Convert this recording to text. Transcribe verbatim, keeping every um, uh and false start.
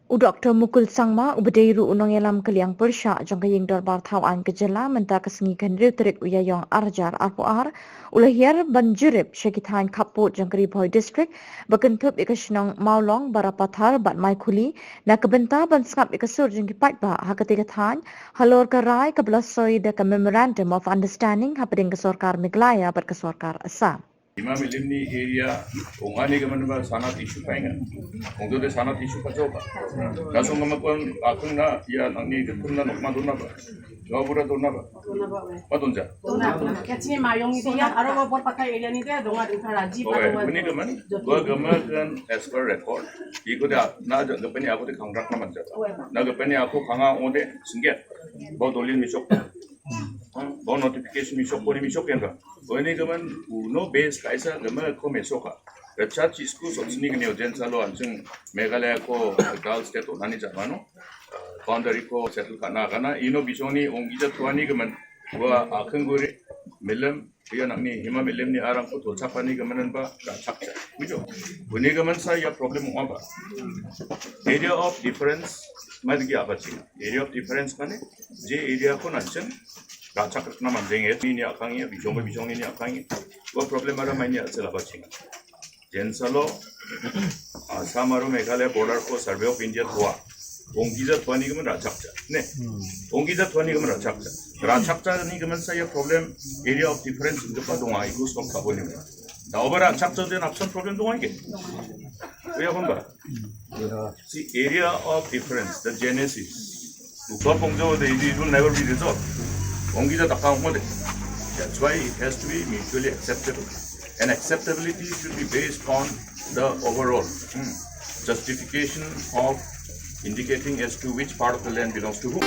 U Doktor Mukul Sangma, uba dei ruh u nongïalam ka liang pyrshah jong ka Ïing Dorbar Thaw Aiñ ka Jylla, mynta ka sngi ka hynriew tarik u Ïaïong arhajar arphew ar, u la hiar ban jurip sha ki thaiñ khappud jong ka Ri Bhoi District, ba kynthup ïa ka shnong Mawlong, Barapathar bad Maikhuli, na ka bynta ban sngap ïa ka sur jong ki paidbah ha katei ka thaiñ halor ka rai kaba la soi da ka Memorandum of Understanding hapdeng ka sorkar Meghalaya bad ka sorkar Assam. Hima Mylliem ni area, ong ani ka man ba sanad issue painga. Ong to de sanad issue pa choka. Kasong kama kon akung na, ya nang ni ketum na nok ma dona ba. Jawab udah dona ba. Ba donja. Kachini mayong itu ya, aro ba bor pakai area ni de, donga dengka raji. Oke, ini ka man, ba ka man kan as per record. Iko da na ja ka pani aku de kangrak na man ja. Na ka pani aku kanga ong de singget. Ba dolin misok. Ba notification misok ko ni misok yan ka. Ko ini ka man uno base kaisa ka man ko mesoka. Research school sot sini ka neo jen salo ansung Meghalaya ko Dal state onani ja mano. Boundary ko settle kana kana ino bisong ni ong ija tuani ka man wa akeng guri Mylliem, ya nang ni Hima Mylliem ni arang ko to chapa ni ka man ba ka chap cha. Bujo. Uni ka man sa ya problem ong ba. Area of difference mai digi apa ching. Area of difference mane je area ko nanchen ka chak na man jeng et ni ni akang ya bijong ba bijong ni ni akang ya. Ko problem ara mai ni asal apa ching. Jen salo Assam aro Meghalaya border ko Survey of India thua. Ongkija thua ni ka man rachak cha. Ne. Ongkija thua ni ka man rachak cha. Rachak cha ni ka man sa ya problem area of difference in the padong ai kus kong kaboni. Da over rachak cha den absent problem dong ai ke. Kuya kon ba. See, area of difference, the genesis. Ukor pongjo, the, it will never be resolved. Ongkija takang mo de. That's why it has to be mutually acceptable. And acceptability should be based on the overall, hmm, justification of indicating as to which part of the land belongs to whom.